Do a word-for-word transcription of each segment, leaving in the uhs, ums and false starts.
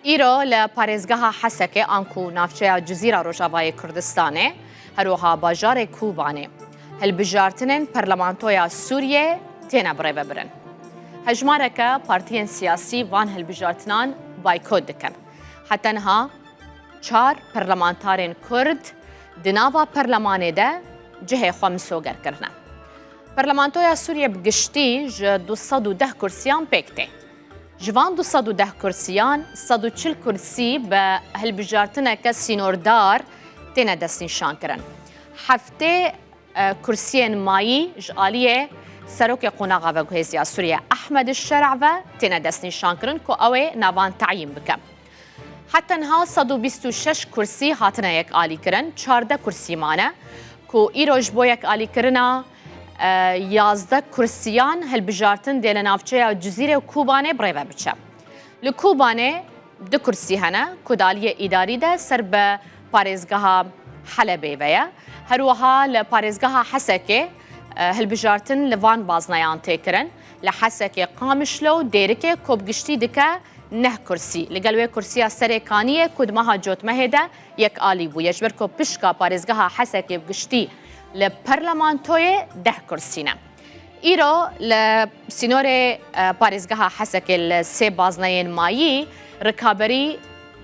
Îro li parêzgeha Hesekê anku navçeya Cizîra Rojavayê Kurdistanê, her wiha bajarê Kobanê, hilbijartinên Parlamentoya Sûriyê têne birêvebirin. Hejmareke partiyên siyasî van hilbijartinan baykot dikin. Heta niha çar parlamentarên Kurd di nava perlemanê de cihê xwe misoger kirine. Parlamentoya Sûriyê bi giştî ji du sed û deh kursiyan pêk tê. Ji van du sed û deh kursiyan, sed û çil kursî bi hilbijartineke sînordar têne destnîşankirin. Heftê, e, kursiyên mayî ji aliyê Serokê Qonaxa Veguhêziya Sûriyê Ehmed Şer'a ve têne destnîşankirin ku ew ê navan teyîn bike. Heta niha sed û bîst û şeş kursî hatine yekalîkirin, çardeh kursî mane ku îro ji bo yekalîkirina, e, yazdeh kursiyan hilbijartin dê li navçeya Cizîrê û Kobanê birêve biçe. Li Kobanê du kursî hene ku di aliyê îdarî de ser bi parêzgeha Helebê ve ye. Her wiha li parêzgeha Hesekê, e, hilbijartin li van bazneyan tê kirin. Li Hesekê, Qamişlo û Dêrikê ku bi giştî dike neh kursî. Li gel wê kursiya Serê Kaniyê ku di meha Cotmehê de yekalî bûye, ji ber ku pişka parêzgeha Hesekê bi giştî li parlamentoyê deh kursî ne. Îro li sînorê, e, parêzgeha Hesekê li sê bazneyên mayî rikaberî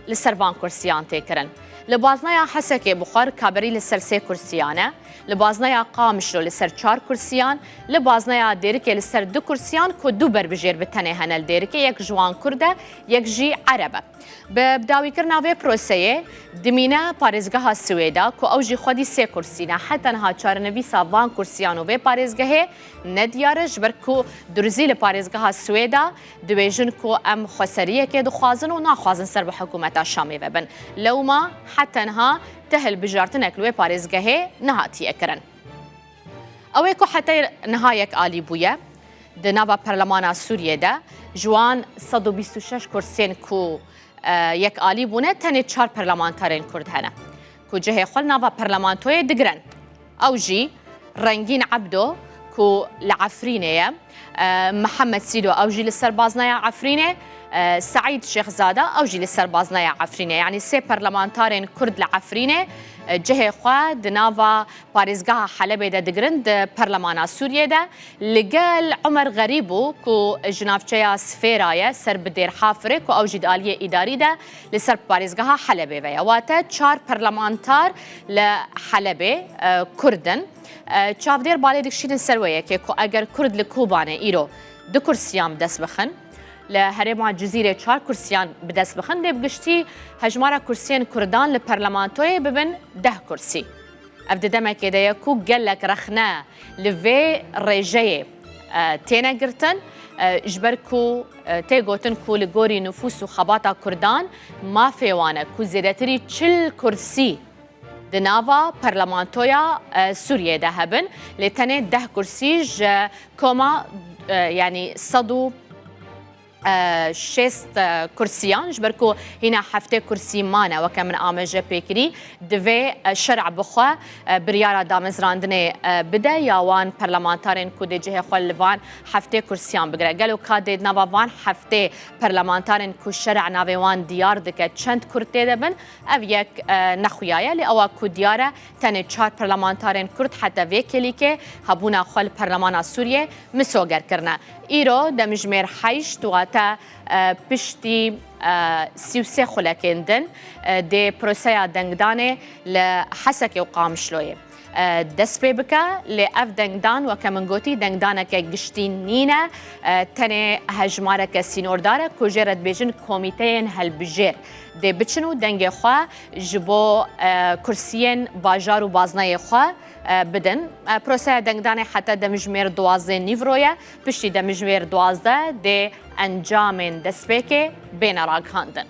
li ser van kursiyan tê kirin. Li bazneya Hesekê bi xwe rikaberî li ser sê kursiyan e, li bazneya Qamişlo li ser çar kursiyan, li bazneya Dêrikê li ser du kursiyan ku du berbijêr bi tenê hene li Dêrikê, yek ji wan Kurd e, yek jî Ereb e. Bi bidawîkirina vê proseyê dimîne parêzgeha Swêda ku ew jî xwedî sê kursî ne. Heta niha çarenivîsa van kursiyan û vê parêzgehê ne diyar e, ji ber ku durzî li parêzgeha Swêda dibêjin ku em xweseriyekê dixwazin û naxwazin ser bi hikûmeta Şamê ve bin. Lewma heta niha ti hilbijartinek li wê parêzgehê nehatiye kirin. Ew ê ku heta niha yekalî bûye di nava Perlemana Sûriyê de, ji wan sed û bîst û şeş kursiyên ku, e, yekalî bûne, tenê çar perlemantarên Kurd hene ku cihê xwe li nava perlemantoyê digirin. Ew jî Rengîn Ebdo ku li Efrînê ye, e, Mihemed Sîdo ew jî li ser bazneya Efrînê, e, Seîd Şêxzade ew jî li ser bazneya Efrînê. Yanî sê perlemantarên Kurd li Efrînê, e, cihê xwe di nava parêzgeha Helebê de digirin di Perlemana Sûriyê de. Li gel Omer Xerîbû ku ji navçeya Sifêra ye, ser bi Dêrhafirê ku ew jî di aliyê îdarî de li ser parêzgeha Helebê ve ye. Wate çar perlemantar li Helebê, e, Kurd in. E, çavdêr balê dikişînin ser wê yekê ku eger Kurd li Kobanê îro du kursiyan bi dest bixin, li herêma Cizîrê çar kursiyan bi dest bixin, lê bi giştî hejmara kursiyên Kurdan li perlemantoyê bibin deh kursî. Ev di demekê de ye ku gelek rexne li vê rêjeyê, e, têne girtin, e, ji ber ku, e, tê gotin ku li gorî nifûs û xebata Kurdan mafê wan e ku zêdetirî çil kursî di nava Parlamentoya, e, Sûriyê de hebin, lê tenê deh kursî ji koma, e, yanî sed û, e, şêst, e, kursiyan, ji ber ku hîna heftê kursî mane, weke min ameje pê kirî, divê, e, şer'a bi xwe, e, biryara damezrandinê, e, bide ya wan perlemantarên ku dê cihê xwe li van heftê kursiyan bigire. Gelo ka dê di nava van heftê perlemantarên ku şer'a navê wan diyar dike çend Kurd tê de bin? Ev yek, e, nexuya ye, lê ewa ku diyar e, tenê çar perlemantarên Kurd heta vê kêlîkê hebûna xwe li Perlemana Sûriyê misoger kirine. Îro demjimêr heşt, wate, e, piştî, e, sî û sê xulekên din, e, dê proseya dengdanê li Hesekê û Qamişloyê, e, dest pê bike, lê ev dengdan, weke min gotî, dengdaneke giştî nîne, e, tenê hejmareke sînordar e ku jê re dibêjin komîteyên helbijêr dê biçin û dengê xwe ji bo, e, kursiyên bajar û bazneyê xwe, e, bidin. E, proseya dengdanê heta demjimêr duwazdeh nîvro ye. Piştî demjimêr duwazdeh dê encamên destpêkê bêne ragihandin.